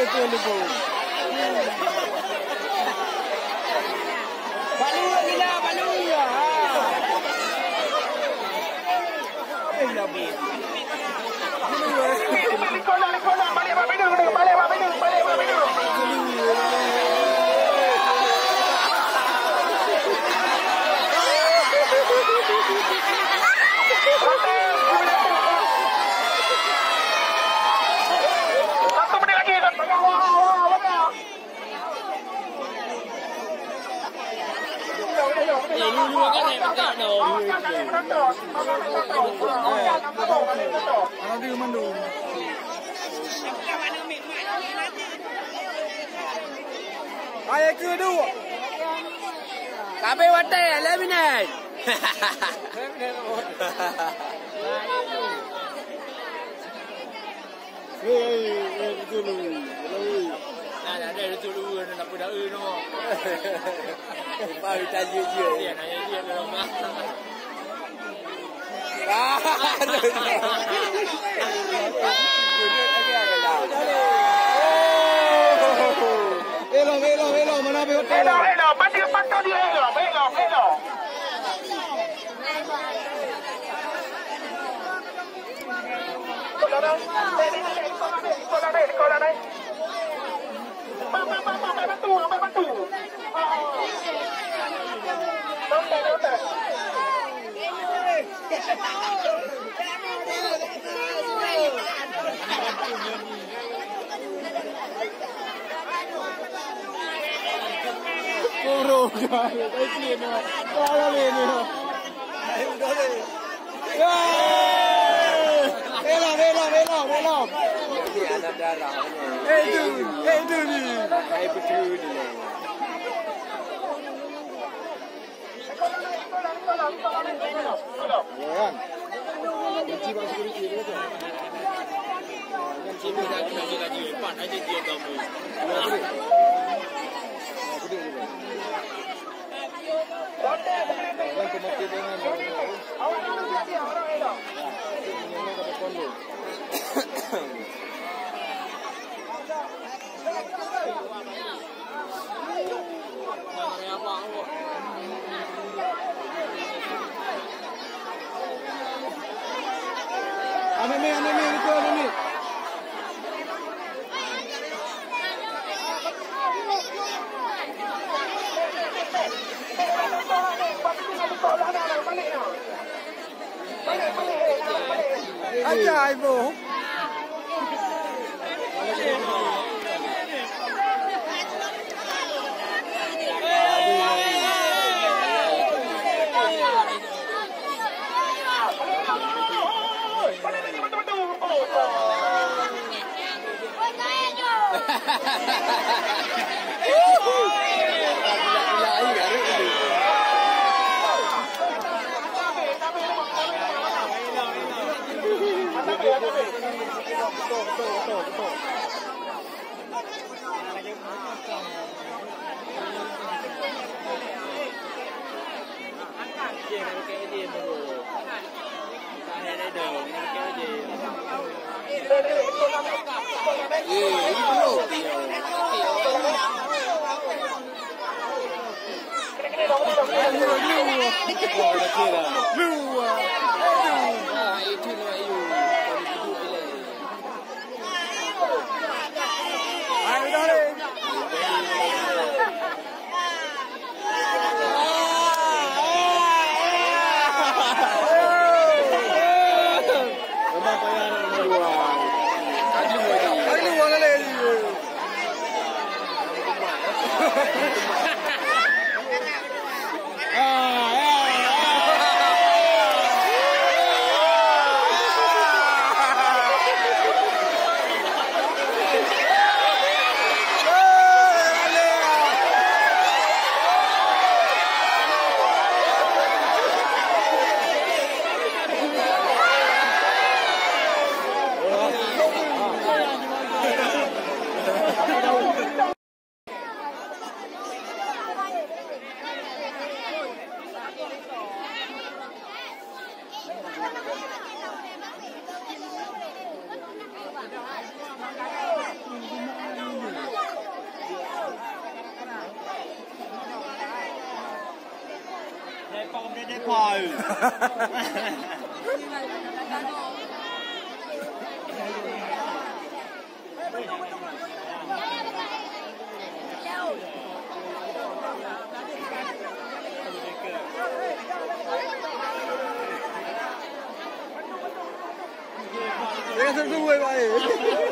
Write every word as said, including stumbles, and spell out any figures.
Betul, betul. Balu gila, balu gila. Ha. Ayah kedua. Tapi watèe, lé minai. Hei, hei, hei, beutôi lu. Hei. Nah, nah, ada beutôi lu, nak peue dah, eh, no. Baru tajak je. Ya, nak je, nak. Ah, aduh. Elok, elok, elok, mana habis hotel? Elok, elok, pasti patah dia, elok, elok, elok. Kuro, guys. Thank you, no. Parah ni, no. Yeay! Belom, belom, belom, belom. Ini anak darah. Eh, itu, eh, itu ni. Hai, betul ni. Ya, kan? Benci bak security dia tu. Kan sini dah laju, laju, empat aja dia kamu. Ya, betul. Ya, betul juga. Aneuk miet, aneuk miet, itu aneuk miet. Ajaib, boh. Jangan sesuai, Pak, eh.